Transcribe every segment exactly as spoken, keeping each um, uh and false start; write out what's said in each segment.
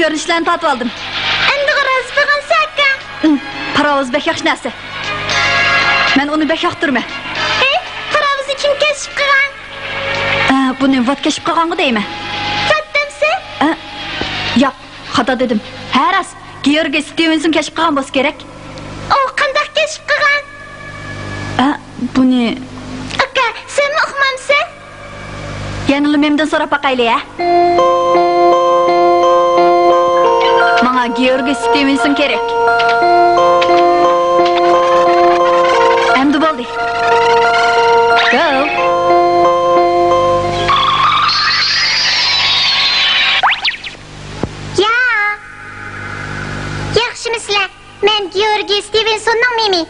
كۆرۈنۈشلەرنى تارتىۋالدىم. ئەمدىغۇ رازى بولغانسەن ئاكا؟ ئىم، پاراۋۇز بەك ياخشى نەرسە. مەن ئۇنى بەك ياقتۇرىمەن. ھەي، پاراۋۇزنى كىم كەشىپ قىلغان؟ ئە، بۇنى ۋات كەشىپ قىلغانغۇ دەيمەن. ۋات دەمسە؟ ئە، ياق، خاتا دېدىم. ھە، راست، گېئورگېي ستىۋېنسون كەشىپ قىلغان بولسا كېرەك. ئۇ قانداق كەشىپ قىلغان؟ ئە، بۇنى. ئاكا، سەنمۇ ئۇقمامسەن؟ يەنىلا مېمدىن سوراپ باقايلى، ھە؟ ماڭا گېئورگېي ستىۋېنسون كېرەك. ئەمدى بولدى. گو! يا! ياخشىمۇسىلەر؟ مەن گېئورگېي ستىۋېنسوننىڭ مېمى.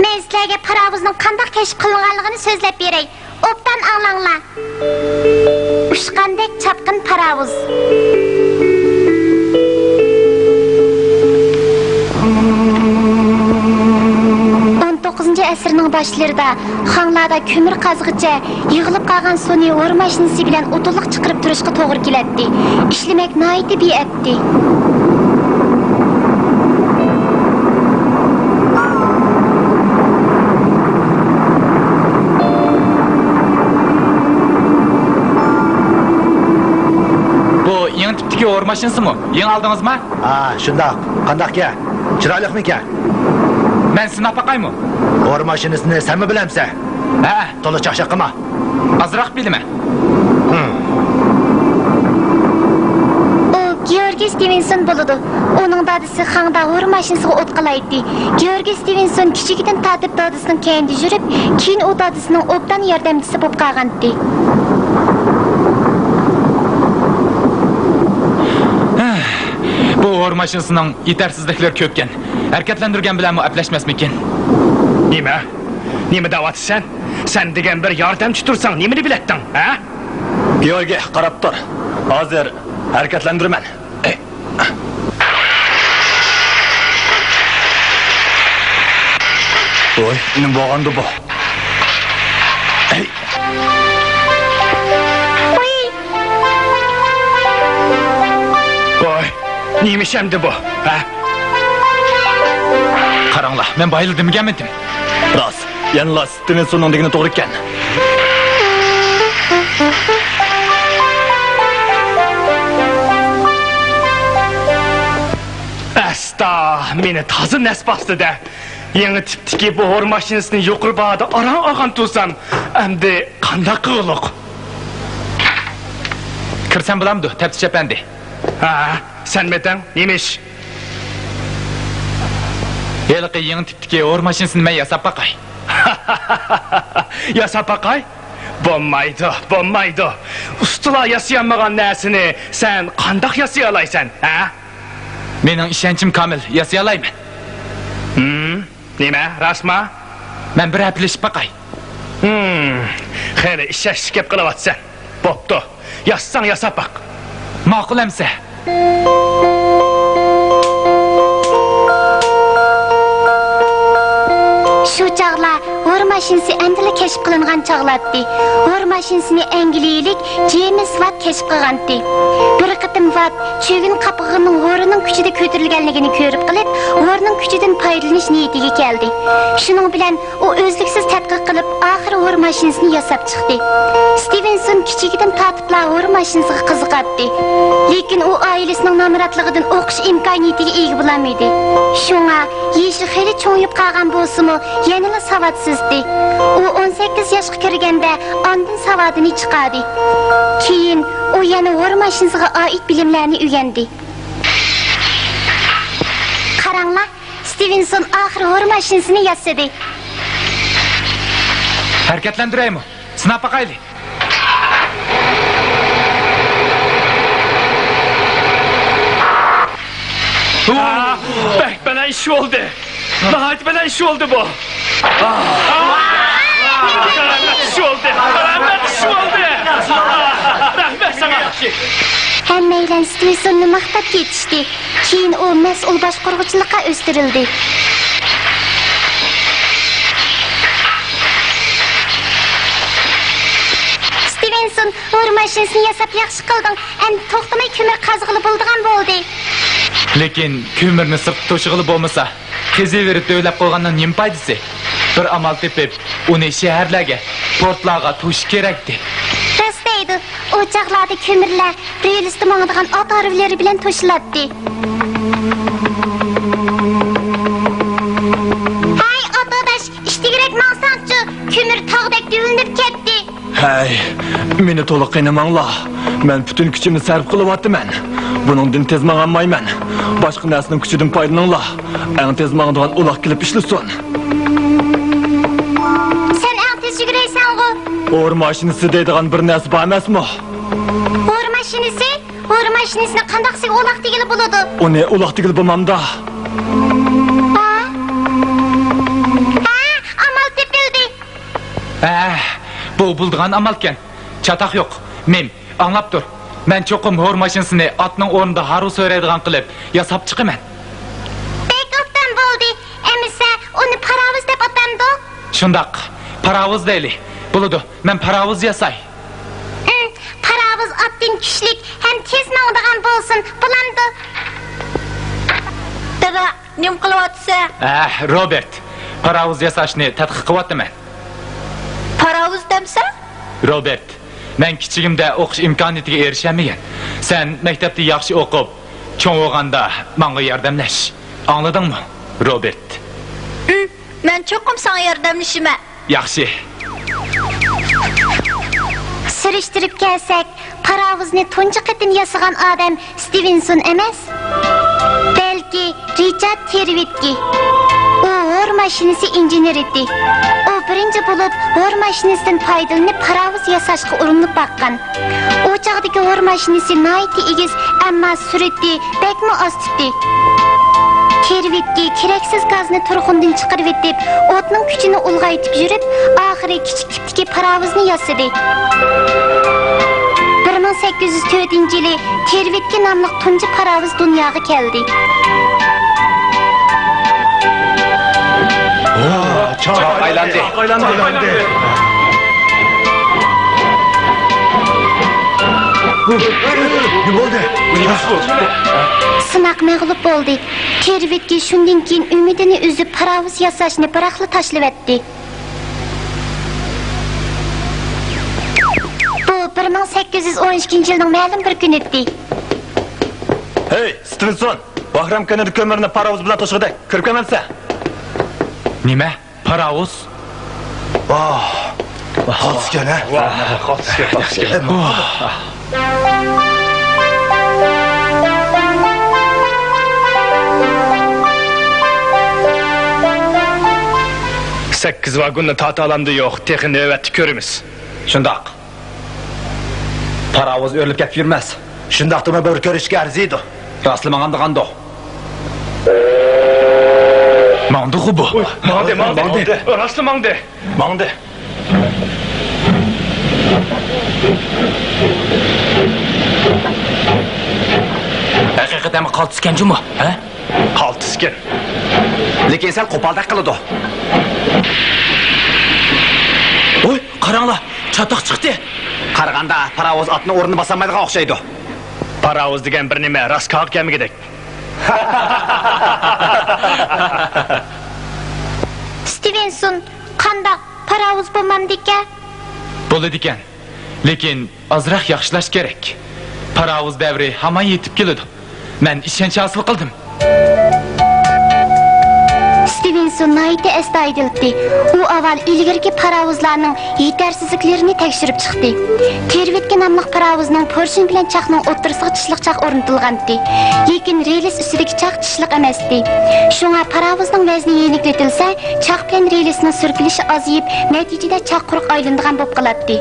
مەن سىلەرگە پاراۋۇزنىڭ قانداق كەشىپ قىلىنغانلىقىنى سۆزلەپ بېرەي. ئوبدان ئاڭلاڭلار. ئۇچقاندەك چاپقىن پاراۋۇز. ئون توققۇزىنچى ئەسىرنىڭ باشلىرىدا خاڭلادا كۆمۈر قازغىچە يىغىلىپ قالغان سۇنى ھور ماشىنىسى بىلەن ئوتۇنلۇق چىقىرىپ تۇرۇشقا توغرا كېلەتتى. ئىشلىمەك ناھايىتى بىئەپ. بۇ يېڭى تىپتىكى ھور ماشىنىسىمۇ؟ يېڭى ئالدىڭىزمۇ؟ ھا، شۇنداق. قانداقكەن؟ چىرايلىقمىكەن؟ مەن سىناپ باقايمۇ؟ ھور ماشىنىسىنى سەنمۇ بىلەمسەن؟ ھە. تولا چاقچاق قىلما. ئازراق بىلىمەن. ھىم. ئۇ گېئورگېي ستىۋېنسون بولىدۇ. ئۇنىڭ دادىسى خاڭدا ھور ماشىنىسىغا ئوت قالايتتى. گېئورگېي ستىۋېنسون كىچىكىدىن تارتىپ دادىسىنىڭ كەينىدە يۈرۈپ، كېيىن ئۇ دادىسىنىڭ ئوبدان ياردەمچىسى بولۇپ قالغانىدى. بۇ ھور ماشىنىسىنىڭ يېتەرسىزلىكلىرى كۆپكەن. ھەرىكەتلەندۈرگەن بىلەنمۇ ئەپلەشمەسمىكىن؟ نېمە؟ نېمە دەۋاتىسەن؟ سەن دېگەن بىر ياردەمچى تۇرساڭ نېمىنى بىلەتتىڭ، ھە؟ گېئورگىي، قاراپ تۇر. ھازىر ھەرىكەتلەندۈرىمەن. ۋوي، نېمە بولغاندۇ بۇ؟ ھەي. ۋوي. ۋوي، نېمە ئىش ئەمدى بۇ، ھە؟ قاراڭلار، مەن بايىلا دېمىگەنمىدىم؟ راست، يەنىلا ستىۋېنسوننىڭ دېگىنى توغرا ئىكەن. ئەستا، مېنى تازا نەس باستى-دە. يېڭى تىپتىكى بۇ ھور ماشىنىسىنى يۇقىرى باھادا ئاران ئالغان تۇرسام، ئەمدى قانداق قىلغۇلۇق؟ كىرسەم بولامدۇ، تەپتىش ئەپەندى؟ ھە، سەنمىدىڭ؟ نېمە ئىش؟ ھېلىقى يېڭى تىپتىكى ھور ماشىنىسىنى مەن ياساپ باقاي. ياساپ باقاي؟ بولمايدۇ، بولمايدۇ. ئۇستىلار ياسىيالمىغان نەرسىنى سەن قانداق ياسىيالايسەن، ھە؟ مېنىڭ ئىشەنچىم كامىل، ياسىيالايمەن. ھىم، نېمە، راستما؟ مەن بىر ھەپىلىشىپ باقاي. ھىم، خېلى ئىشەنچلىك گەپ قىلىۋاتىسەن. بوپتۇ، ياسىساڭ ياساپ باق. ماقۇل ئەمسە. شۇ چاغلار ھور ماشىنىسى ئەمدىلا كەشىپ قىلىنغان چاغلاتتى. ھور ماشىنىسىنى ئەنگلىيىلىك جېيمىس ۋات كەشىپ قىلغانتى. بىر قېتىم ۋات چۆگۈن قاپىقىنىڭ ھورىنىڭ كۈچىدە كۆتۈرۈلگەنلىكىنى كۆرۈپ قېلىپ، ھورنىڭ كۈچىدىن پايدىلىنىش نىيىتىگە كەلدى. شۇنىڭ بىلەن ئۇ ئۈزلۈكسىز تەتقىق قىلىپ، ئاخىرى ھور ماشىنىسىنى ياساپ چىقتى. ستىۋېنسون كىچىكىدىن تارتىپلا ھور ماشىنىسىغا قىزىقاتتى. لېكىن ئۇ ئائىلىسىنىڭ نامراتلىقىدىن ئوقۇش ئىمكانىيىتىگە ئىگە بولالمىدى. شۇڭا يېشى خېلى چوڭىيىپ قالغان بولسىمۇ، يەنىلا ساۋاتسىزدى. ئۇ ئون سەككىز ياشقا كىرگەندە ئاندىن ساۋادىنى چىقاردى. كېيىن ئۇ يەنە ھور ماشىنىسىغا ئائىت بىلىملەرنى ئۆگەندى. قاراڭلار، ستىۋېنسون ئاخىرى ھور ماشىنىسىنى ياسىدى. ھەرىكەتلەندۈرەيمۇ؟ سىناپ باقايلى. ئاھ، بەك بەلەن ئىش بولدى. ناھايىتى بەلەن ئىش بولدى بۇ. ئاھ. كارامەت ئىش بولدى. كارامەت ئىش بولدى. رەھمەت ساڭا. ھەممەيلەن ستىۋېنسوننى ماختاپ كېتىشتى. كېيىن ئۇ مەسئۇل باشقۇرغۇچىلىققا ئۆستۈرۈلدى. ستىۋېنسون، ھور ماشىنىسىنى ياساپ ياخشى قىلدىڭ. ئەمدى توختىماي كۆمۈر قازغىلى بولىدىغان بولدى. لېكىن كۆمۈرنى سىرتقا توشۇغىلى بولمىسا، قېزىۋېرىپ تۆۋلەپ قويغاننىڭ نېمە پايدىسى؟ بىر ئامال تېپىپ، ئۇنى شەھەرلەرگە، پورتلارغا توشۇش كېرەكتى. راست دەيدۇ، ئۇ چاغلاردا كۆمۈرلەر رېلىستا ماڭىدىغان ئات ھارۋىلىرى بىلەن توشۇلاتتى. ھەي، ئات ئاداش، ئىشتىگىرەك ماڭساڭچۇ، كۆمۈر تاغدەك دۈۋۈلىنىپ كەتتى. ھەي، مېنى تولا قىينىماڭلار. مەن پۈتۈن كۈچۈمنى سەرپ قىلىۋاتىمەن. بۇنىڭدىن تېز ماڭالمايمەن. باشقا نەرسىنىڭ كۈچىدىن پايدىلىنىڭلار. ئەڭ تېز ماڭىدىغان ئۇلاغ كېلىپ ئىشلىسۇن. سەن ئەڭ تېز يۈگۈرەيسەنغۇ؟ ھور ماشىنىسى دەيدىغان بىر نەرسە بار ئەمەسمۇ؟ ھور ماشىنىسى؟ ھور ماشىنىسىنى قانداقسىگە ئۇلاغ دېگىلى بولىدۇ؟ ئۇنى ئۇلاغ دېگىلى بولمامدا؟ ھە؟ ھە، ئامال تېپىلدى. ھە، بۇ بولىدىغان ئامالكەن. چاتاق يوق. مىم، ئاڭلاپ تۇر. مەن چوقۇم ھور ماشىنىسىنى ئاتنىڭ ئورنىدا ھارۋا سۆرەيدىغان قىلىپ ياساپ چىقىمەن. بەك ئوبدان بولدى. ئەمىسە، ئۇنى پاراۋۇز دەپ ئاتامدۇ؟ شۇنداق. پاراۋۇز دەيلى. بولىدۇ. مەن پاراۋۇز ياساي. ھىم، پاراۋۇز ئاتتىن كۈچلۈك ھەم تېز ماڭىدىغان بولسۇن، بولامدۇ؟ دادا، نېمە قىلىۋاتىسەن؟ ئەھ، روبېرت، پاراۋۇز ياساشنى تەتقىق قىلىۋاتىمەن. پاراۋۇز دەمسەن؟ روبېرت، مەن كىچىكىمدە ئوقۇش ئىمكانىيىتىگە ئېرىشەلمىگەن. سەن مەكتەپتە ياخشى ئوقۇپ، چوڭ بولغاندا ماڭا ياردەملەش. ئاڭلىدىڭمۇ، روبېرت؟ ھىم، مەن چوقۇم ساڭا ياردەملىشىمەن. ياخشى. سۈرۈشتۈرۈپ كەلسەك، پاراۋۇزنى تۇنجى قېتىم ياسىغان ئادەم ستىۋېنسون ئەمەس، بەلكى رىچارد تېرۋىتكى. ئۇ ھور ماشىنىسى ئىنژېنېرى ئىدى. ئۇ بىرىنچى بولۇپ ھور ماشىنىسىدىن پايدىلىنىپ پاراۋۇز ياساشقا ئۇرۇنۇپ باققان. ئۇ چاغدىكى ھور ماشىنىسى ناھايىتى ئېگىز، ئەمما سۈرئىتى بەكمۇ ئاز تۇتتى. تېرۋىتكى كېرەكسىز گازنى تۇرخۇندىن چىقىرىۋېتىپ، ئوتنىڭ كۈچىنى ئۇلغايتىپ يۈرۈپ، ئاخىرى كىچىك تىپتىكى پاراۋۇزنى ياسىدى. بىر مىڭ سەككىز يۈز تۆتىنچى يىلى تېرۋىتكى ناملىق تۇنجى پاراۋۇز دۇنياغا كەلدى. چاق ئايلاندى. چاق ئايلاندى. نېمە بولدى؟ سىناق مەغلۇپ بولدى. تېرۋىتكى شۇندىن كېيىن ئۈمىدىنى ئۈزۈپ، پاراۋۇز ياساشنى بىراقلا تاشلىۋەتتى. بۇ بىر مىڭ سەككىز يۈز ئون ئىككىنچى يىلنىڭ مەلۇم بىر كۈنى ئىدى. ھەي، ستىۋېنسون! باھرام كەنىدە كۆمۈرنى پاراۋۇز بىلەن توشۇغۇدەك كۆرۈپ كەلمەمسەن؟ نېمە؟ پاراۋۇز؟ ۋاھ! قالتىسكەن، ھە؟ ۋاھ! قالتىسكەن، قالتىسكەن. سەككىز ۋاگوننى تارتالامدۇ يوق، تېخى نۆۋەتتە كۆرىمىز. شۇنداق. پاراۋۇز ئۆرۈلۈپ كەتكە يۈرمەس. شۇنداقتىمۇ بىر كۆرۈشكە ئەرزىيدۇ. راستلا ماڭامدىغاندۇ؟ ماڭدىغۇ بۇ. ئۇي، ماڭدى، ماڭدى، ماڭدى. ماڭدى. راستلا ماڭدى. ماڭدى. ھەقىقەتەنمۇ قالتىسكەن جۇمۇ، ھە؟ قالتىسكەن. لېكىن سەل قوپالدەك قىلىدۇ. ۋوي، قاراڭلار، چاتاق چىقتى. قارىغاندا پاراۋۇز ئاتنىڭ ئورنىنى باسالمايدىغان ئوخشايدۇ. پاراۋۇز دېگەن بىر نېمە، راست كاغا كەلمىگۈدەك. ستىۋېنسون، قانداق، پاراۋۇز بولمامدىكەن؟ بولىدىكەن. لېكىن ئازراق ياخشىلاش كېرەك. پاراۋۇز دەۋرى ھامان يېتىپ كېلىدۇ. مەن ئىشەنچ ھاسىل قىلدىم. ستىۋېنسون ناھايىتى ئەستايىدىل ئىدى. ئۇ ئاۋۋال ئىلگىرىكى پاراۋۇزلارنىڭ يېتەرسىزلىكلىرىنى تەكشۈرۈپ چىقتى. تېرۋىتكى ناملىق پاراۋۇزنىڭ پورشىن بىلەن چاقنىڭ ئوتتۇرىسىغا چىشلىق چاق ئورنىتىلغانىدى. لېكىن رېلىس ئۈستىدىكى چاق چىشلىق ئەمەستى. شۇڭا پاراۋۇزنىڭ ۋەزنى يېنىكلىتىلسە، چاق بىلەن رېلىسنىڭ سۈركىلىشى ئازىيىپ، نەتىجىدە چاق قۇرۇق ئايلىنىدىغان بولۇپ قالاتتى.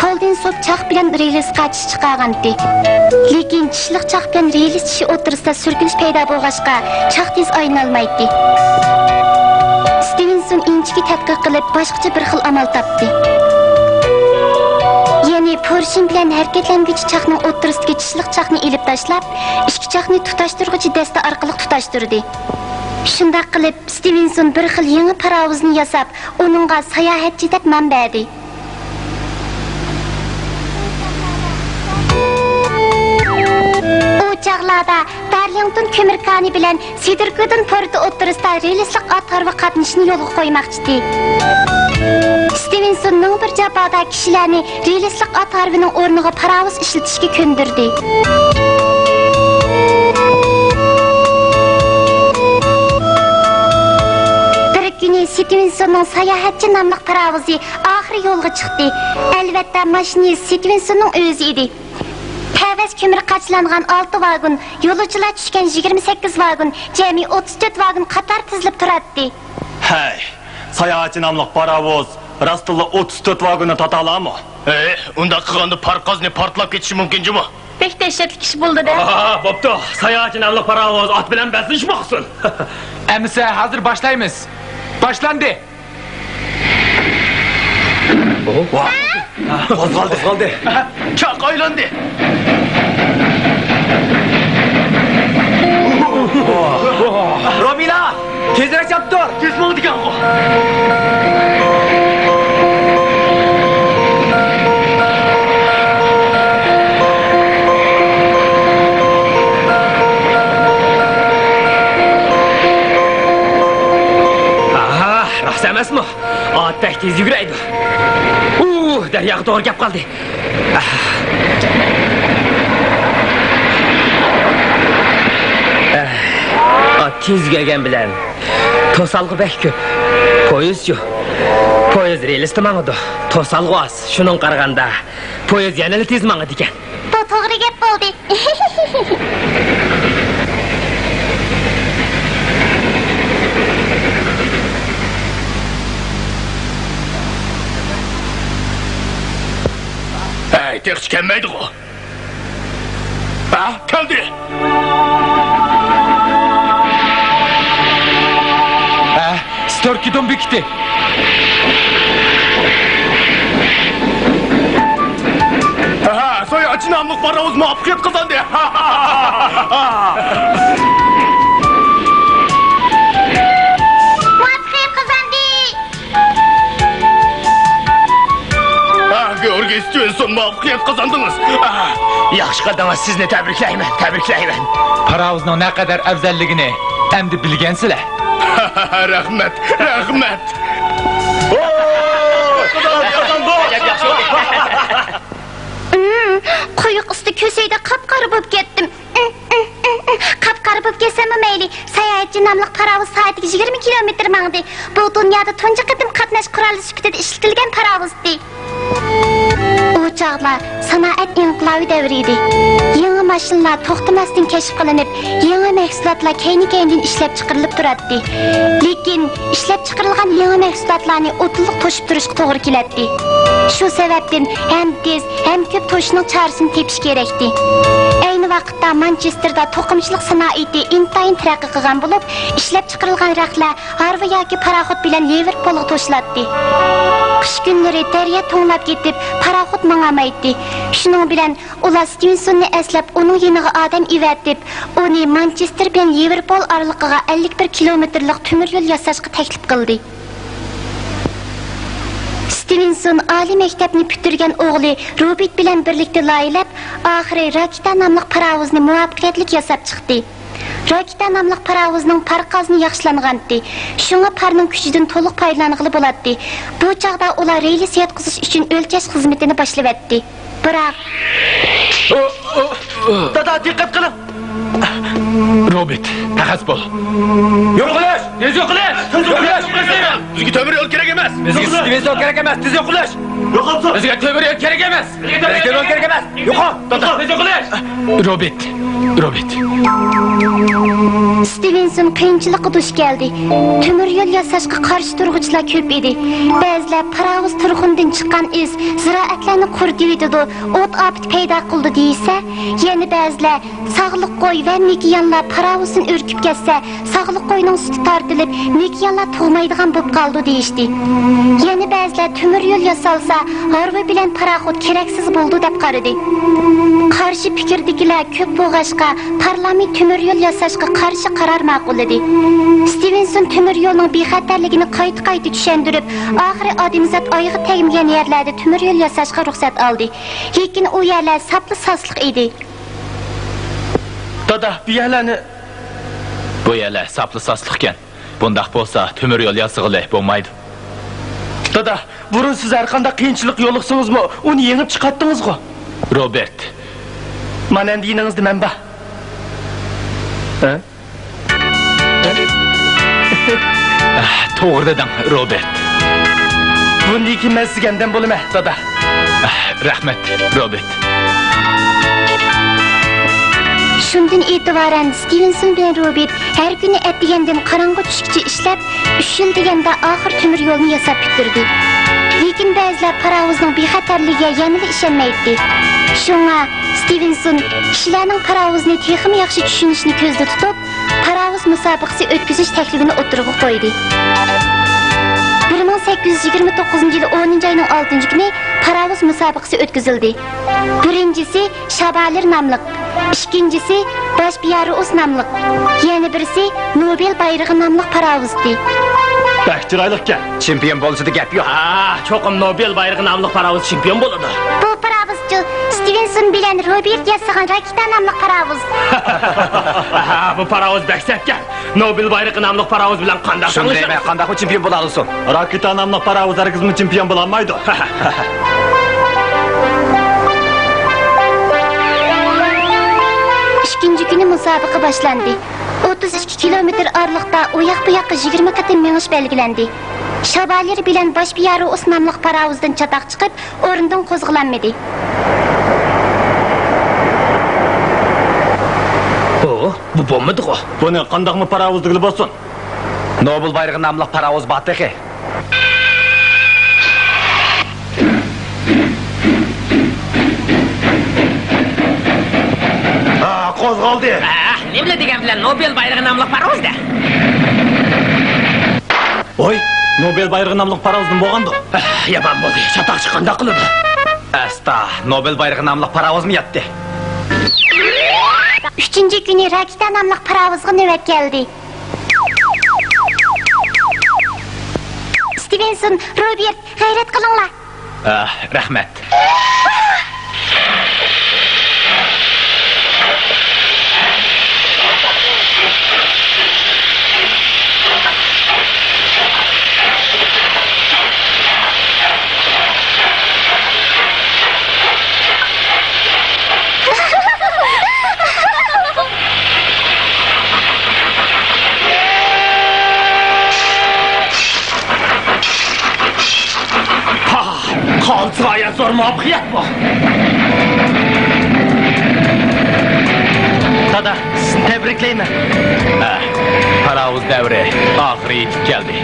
پولدىن سوپ چاق بىلەن رېلىسقا چىش چىقارغانتى. لېكىن چىشلىق چاق بىلەن رېلىس چىشى ئوتتۇرىسىدا سۈركىلىش پەيدا بولغاچقا، چاق تېز ئايلىنالمايتتى. ستىۋېنسون ئىنچىكە تەتقىق قىلىپ، باشقىچە بىر خىل ئامال تاپتى. يەنى پورشىن بىلەن ھەرىكەتلەنگۈچى چاقنىڭ ئوتتۇرىسىدىكى چىشلىق چاقنى ئېلىپ تاشلاپ، ئىككى چاقنى تۇتاشتۇرغۇچى دەستە ئارقىلىق تۇتاشتۇردى. شۇنداق قىلىپ، ستىۋېنسون بىر خىل يېڭى پاراۋۇزنى ياساپ، ئۇنىڭغا ساياھەتچى دەپ نام بەردى. ئۇ چاغلاردا ۋاشىنگتون كۆمۈر كانى بىلەن سېدرگودېن پورتى ئوتتۇرىسىدا رېلىسلىق ئات ھارۋا قاتنىشىنى يولغا قويماقچىدى. ستېۋېنسون مىڭ بىر جاپادا كىشىلەرنى رېلىسلىق ئات ھارۋىنىڭ ئورنىغا پاراۋۇز ئىشلىتىشكە كۆندۈردى. بىر كۈنى ستېۋېنسوننىڭ ساياھەتچى ناملىق پاراۋۇزى ئاخىرى يولغا چىقتى. ئەلۋەتتە، ماشىنىست ستېۋېنسوننىڭ ئۆزى ئىدى. تەۋەس كۆمۈر قاچىلانغان ئالتە ۋاگون، يولۇچىلار چۈشكەن يىگىرمە سەككىز ۋاگون، جەمئىي ئوتتۇز تۆت ۋاگون قاتار تىزىلىپ تۇراتتى. ھەي، ساياھەتچى ناملىق پاراۋۇز راستتىنلا ئوتتۇز تۆت ۋاگوننى تارتالامۇ؟ ھەي، ئۇنداق قىلغاندا پارقازنى پارتلاپ كېتىشى مۇمكىن جۇمۇ. بەك دەھشەتلىك ئىش بولدى-دە. ئاھا، بوپتۇ. ساياھەتچى ناملىق پاراۋۇز ئات بىلەن بەزلىشىپ باقسۇن. ئەمىسە، ھازىر باشلايمىز. باشلاندى. قوزغالدى. قوزغالدى. چاق ئايلاندى. رومىلا، تېزرەك چاپ تۇر. تېز ماڭىدىكەنغۇ. ئاھا، راست ئەمەسمۇ؟ ئات بەك تېز يۈگۈرەيدۇ. ئۇ، دەرياغا توغرا كەپ قالدى. ئات تېز يۈگۈرگەن بىلەن توسالغۇ بەك كۆپ. پويىزچۇ؟ پويىز رېلىستا ماڭىدۇ. توسالغۇ ئاز. شۇنىڭغا قارىغاندا پويىز يەنىلا تېز ماڭىدىكەن. بۇ توغرا گەپ بولدى. ھەي، تېخىچە كەلمەيدىغۇ. ھە، كەلدى. ھە، ستوركىدون بېكىتى. ھە، ساياھەتچى ناملىق پاراۋۇز مۇۋەپپەقىيەت قازاندى. مۇۋەپپەقىيەت قازاندى. ئاھ، گېئورگىي ستېۋېنسون، مۇۋەپپەقىيەت قازاندىڭىز. ئاھ. ياخشى قىلدىڭىز، سىزنى تەبرىكلەيمەن، تەبرىكلەيمەن. پاراۋۇزنىڭ نەقەدەر ئەۋزەللىكىنى ئەمدى بىلگەنسىلەر. رەھمەت، رەھمەت. ئىم، قويۇق ئىستا كۆسەيدە قاپقارا بولۇپ كەتتىم. قاپقارا بولۇپ كەتسەممۇ مەيلى، ساياھەتچى ناملىق پاراۋۇز سائىتىگە يىگىرمە كىلومېتىر ماڭدى. بۇ دۇنيادا تۇنجى قېتىم قاتناش قورالى سۈپىتىدە ئىشلىتىلگەن پاراۋۇز ئىدى. ئۇ چاغلار سانائەت ئىنقىلابى دەۋرى ئىدى. يېڭى ماشىنىلار توختىماستىن كەشىپ قىلىنىپ، يېڭى مەھسۇلاتلار كەينى-كەينىدىن ئىشلەپچىقىرىلىپ تۇراتتى. لېكىن ئىشلەپچىقىرىلغان يېڭى مەھسۇلاتلارنى ئوتتۇلۇق توشۇپ تۇرۇشقا توغرا كېلەتتى. شۇ سەۋەبتىن ھەم تېز، ھەم كۆپ توشۇشنىڭ چارىسىنى تېپىش كېرەكتى. ئەينى ۋاقىتتا مانچېستېردا توقۇمىچىلىق سانائىتى ئىنتايىن تەرەققىي قىلغان بولۇپ، ئىشلەپچىقىرىلغان رەختلەر ھارۋا ياكى پاراخوت بىلەن لىۋېرپولغا توشۇلاتتى. قىش كۈنلىرى دەريا توڭلاپ كېتىپ، پاراخوت ماڭالمايتتى. شۇنىڭ بىلەن ئۇلار ستېۋېنسوننى ئەسلەپ، ئۇنىڭ يېنىغا ئادەم ئەۋەتىپ، ئۇنى مانچېستېر بىلەن لىۋېرپول ئارىلىقىغا ئەللىك بىر كىلومېتىرلىق تۆمۈر يول ياساشقا تەكلىپ قىلدى. ستېۋېنسون ئالىي مەكتەپنى پۈتتۈرگەن ئوغلى روبېرت بىلەن بىرلىكتە لايىھەلەپ، ئاخىرى راكېتا ناملىق پاراۋۇزنى مۇۋەپپەقىيەتلىك ياساپ چىقتى. راكېتا ناملىق پاراۋۇزنىڭ پارقازنى ياخشىلانغانتى، شۇڭا پارنىڭ كۈچىدىن تولۇق پايدىلانغىلى بولاتتى. بۇ چاغدا ئۇلار رېلىس ياتقۇزۇش ئۈچۈن ئۆلچەش خىزمىتىنى باشلىۋەتتى. بىراق، دادا، دىققەت قىلىڭ! روبېرت، تەخەس بول. يوقىلىش! تېز يوقىلىش! تېز يوقىلىش! بىزگە تۆمۈر يول كېرەك ئەمەس! بىزگە ستېۋېنسون كېرەك ئەمەس! تېز يوقىلىش! يوقاپسىز! بىزگە تۆمۈر يول كېرەك ئەمەس! بىزگە تۆمۈر يول كېرەك ئەمەس! يوقال! تېز يوقىلىش! روبېرت، روبېرت. ستېۋېنسون قىيىنچىلىققا دۇچ كەلدى. تۆمۈر يول ياساشقا قارشى تۇرغۇچىلار كۆپ ئىدى. بەزىلەر پاراۋۇز تۇرخۇنىدىن چىققان ئىس زىرائەتلەرنى قۇرۇتۇۋېتىدۇ، ئوت ئاپىتى پەيدا قىلىدۇ دېيىشسە، يەنە بەزىلەر ساغلىق قوي ۋە مېكىيانلار پاراۋۇزدىن ئۈركۈپ كەتسە، ساغلىق قوينىڭ سۈتى تارتىلىپ، مېكىيانلار تۇغمايدىغان بولۇپ قالىدۇ دېيىشتى. يەنە بەزىلەر تۆمۈر يول ياسالسا، ھارۋا بىلەن پاراخوت كېرەكسىز بولىدۇ دەپ قارىدى. قارشى پىكىردىكىلەر كۆپ بولغاچقا، پارلامېنت تۆمۈر يول ياساشقا قارشى قارار ماقۇللىدى. ستېۋېنسون تۆمۈر يولنىڭ بىخەتەرلىكىنى قايتا-قايتا چۈشەندۈرۈپ، ئاخىرى ئادەمزات ئايىغى تەگمىگەن يەرلەردە تۆمۈر يول ياساشقا رۇخسەت ئالدى. لېكىن ئۇ يەرلەر ساپلا ساسلىق ئىدى. دادا، بۇ يەرلەرنى. بۇ يەرلەر ساپلا ساسلىقكەن. بۇنداق بولسا، تۆمۈر يول ياسىغىلى بولمايدۇ. دادا، بۇرۇن سىز ھەر قانداق قىيىنچىلىق يولۇقسىڭىزمۇ، ئۇنى يېڭىپ چىقاتتىڭىزغۇ؟ روبېرت. مانا ئەمدى يېنىڭىزدا مەن بار. ھە؟ توغرا دېدىڭ، روبېرت. بۇندىن كېيىن مەن سىزگە ياردەم بولىمەن، دادا. رەھمەت، روبېرت. شۇندىن ئېتىبارەن ستىۋېنسون بىلەن روبېرت ھەر كۈنى ئەتىگەندىن قاراڭغۇ چۈشكىچە ئىشلەپ، ئۈچ يىل دېگەندە ئاخىر تۆمۈر يولنى ياساپ پۈتتۈردى. لېكىن بەزىلەر پاراۋۇزنىڭ بىخەتەرلىكىگە يەنىلا ئىشەنمەيتتى. شۇڭا ستىۋېنسون كىشىلەرنىڭ پاراۋۇزنى تېخىمۇ ياخشى چۈشىنىشىنى كۆزدە تۇتۇپ، پاراۋۇز مۇسابىقىسى ئۆتكۈزۈش تەكلىپىنى ئوتتۇرىغا قويدى. بىر مىڭ سەككىز يۈز يىگىرمە توققۇزىنچى يىلى ئونىنچى ئاينىڭ ئالتىنچى كۈنى پاراۋۇز مۇسابىقىسى ئۆتكۈزۈلدى. بىرىنچىسى شابالېر ناملىق، ئىككىنچىسى باش بىيارۇئۇس ناملىق، يەنە بىرسى نوبېل بايرىقى ناملىق پاراۋۇزدى. بەك چىرايلىقكەن. چېمپىيون بولۇشىدا گەپ يوق. ھا، چوقۇم نوبېل بايرىقى ناملىق پاراۋۇز چېمپىيون بولىدۇ. بۇ پاراۋۇزچۇ، ستىۋېنسون بىلەن روبېرت ياسىغان راكېتا ناملىق پاراۋۇز. ھا، بۇ پاراۋۇز بەك سەتكەن. نوبېل بايرىقى ناملىق پاراۋۇز بىلەن قانداق شۇنى تەڭلىشىمىز؟ دەيمەن، قانداقمۇ چېمپىيون بولالىسۇن؟ راكېتا ناملىق پاراۋۇز ھەرگىزمۇ چېمپىيون بولالمايدۇ. ئىككىنچى كۈنى مۇسابىقە باشلاندى. ئوتتۇز ئىككى كىلومېتىر ئارىلىقتا ئۇ ياق بۇ ياققا يىگىرمە قېتىم مېڭىش بەلگىلەندى. شابالېر بىلەن باش بىيارۇئۇس ناملىق پاراۋۇزدىن چاتاق چىقىپ، ئورنىدىن قوزغىلالمىدى. ئۇ، بۇ بولمىدىغۇ؟ بۇنى قانداقمۇ پاراۋۇز دېگىلى بولسۇن؟ نوبېل بايرىقى ناملىق پاراۋۇز بار تېخى. ھا، قوزغالدى. ئاھ، نېمىلا دېگەن بىلەن نوبېل بايرىقى ناملىق پاراۋۇز-دە. ۋوي، نوبېل بايرىقى ناملىق پاراۋۇز نېمە بولغاندۇ؟ ئاھ، يامان بولدى. چاتاقچى قانداق قىلىدۇ؟ ئەستا، نوبېل بايرىقى ناملىق پاراۋۇزمۇ ياتتى. ئۈچىنچى كۈنى راكېتا ناملىق پاراۋۇزغا نۆۋەت كەلدى. ستىۋېنسون، روبېرت، غەيرەت قىلىڭلار. ئاھ، رەھمەت. پاھ! قالتىس غايەت زور مۇۋەپپەقىيەت بۇ! دادا، سىزنى تەبرىكلەيمەن! ھە، پاراۋۇز دەۋرى ئاخىرى يېتىپ كەلدى.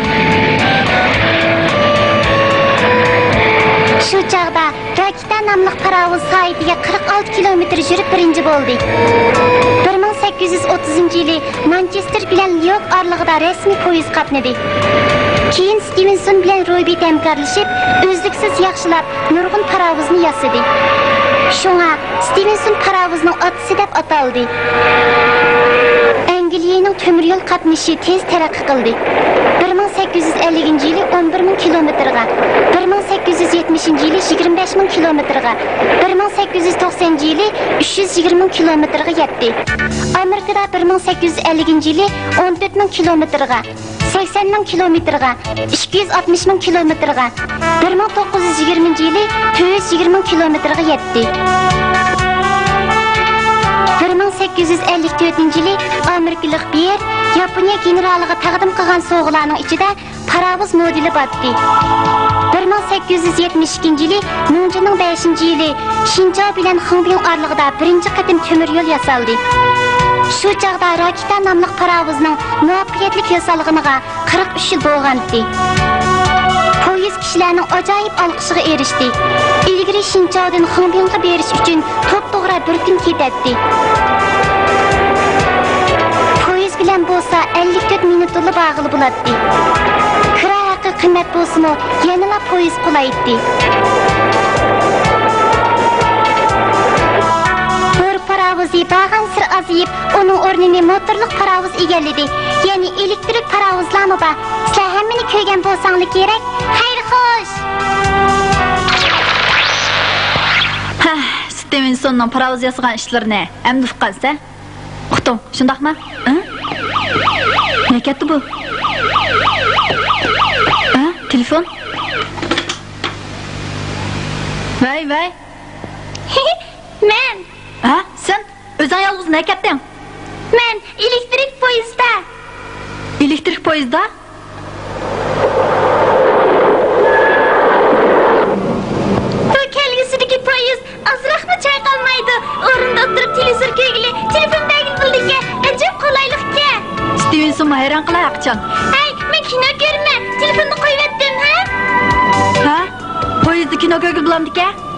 شۇ چاغدا راكېتا ناملىق پاراۋۇز سائىتىگە قىرىق ئالتە كىلومېتىر يۈرۈپ بىرىنچى بولدى. بىر مىڭ سەككىز يۈز ئوتتۇزىنچى يىلى مانچېستېر بىلەن ليوك ئارىلىقىدا رەسمىي پويىز قاتنىدى. كېيىن ستىۋېنسون بىلەن روبېرت ھەمكارلىشىپ، ئۈزلۈكسىز ياخشىلاپ، نۇرغۇن پاراۋۇزنى ياسىدى. شۇڭا ستىۋېنسون پاراۋۇزنىڭ ئاتىسى دەپ ئاتالدى. ئەنگلىيەنىڭ تۆمۈر يول قاتنىشى تېز تەرەققىي قىلدى. بىر مىڭ سەككىز يۈز ئەللىكىنچى يىلى ئون بىر مىڭ كىلومېتىرغا، بىر مىڭ سەككىز يۈز يەتمىشىنچى يىلى يىگىرمە بەش مىڭ كىلومېتىرغا، بىر مىڭ سەككىز يۈز توقسەنىنچى يىلى ئۈچ يۈز يىگىرمە مىڭ كىلومېتىرغا يەتتى. ئامېرىكىدا بىر مىڭ سەككىز يۈز ئەللىكىنچى يىلى ئون تۆت مىڭ كىلومېتىرغا، سەكسەن مىڭ كىلومېتىرغا، ئىككى يۈز ئاتمىش مىڭ كىلومېتىرغا، بىر مىڭ توققۇز يۈز يىگىرمىنچى يىلى تۆت يۈز يىگىرمە مىڭ كىلومېتىرغا يەتتى. بىر مىڭ سەككىز يۈز ئەللىك تۆتىنچى يىلى ئامېرىكىلىق بېيېر ياپونىيە گېنېرالىغا تەقدىم قىلغان سوۋغىلارنىڭ ئىچىدە پاراۋۇز مودېلى بار ئىدى. بىر مىڭ سەككىز يۈز يەتمىش ئىككىنچى يىلى مىڭجىنىڭ بەشىنچى يىلى شىنچاۋ بىلەن خېڭبيۇڭ ئارىلىقىدا بىرىنچى قېتىم تۆمۈر يول ياسالدى. شۇ چاغدا راكېتا ناملىق پاراۋۇزنىڭ مۇۋەپپەقىيەتلىك ياسالغىنىغا قىرىق ئۈچ يىل بولغانىدى. پويىز كىشىلەرنىڭ ئاجايىپ ئالقىشىغا ئېرىشتى. ئىلگىرى شىنچاۋدىن خېڭبيۇڭغا بېرىش ئۈچۈن توپتوغرا بىر كۈن كېتەتتى. پويىز بىلەن بولسا ئەللىك تۆت مىنۇتتىلا بارغىلى بولاتتى. كىرا ھەققى قىممەت بولسىمۇ، يەنىلا پويىز قۇلايتتى. بور پاراۋۇزى بارغانسېرى ئازىيىپ، ئۇنىڭ ئورنىنى موتورلۇق پاراۋۇز ئىگىلىدى. يەنى ئېلېكتىرىك پاراۋۇزلارمۇ بار. سىلەر ھەممىنى كۆرگەن بولساڭلار كېرەك. خەير خوش! ھە، ستىۋېنسوننىڭ پاراۋۇز ياسىغان ئىشلىرىنى ئەمدى ئۇققانسەن؟ شۇنداقمۇ؟ ھە؟ نەگە كەتتى بۇ؟ ھە؟ تېلېفون؟ ۋەي، ۋەي. مەن. ھە؟ سەن؟ ئۆزۈڭ يالغۇز نەگە كەتتىڭ؟ مەن ئېلېكتىرىك پويىزدا. ئېلېكتىرىك پويىزدا؟ بۇ كەلگۈسىدىكى پويىز ئازراقمۇ چايقالمايدۇ. ئورنىدا ئولتۇرۇپ تېلېۋىزور كۆرگىلى، تېلېفون بەرگىلى بولىدىكەن. ئەجەب قولايلىقكەن. ستىۋېنسونمۇ ھەيران قالاي ھەقىچان. ھەي، مەن كىنو كۆرىمەن. تېلېفوننى قويۇۋەتتىم، ھە؟ ھە؟ پويىزدا كىنو كۆرگىلى بولامدىكەن؟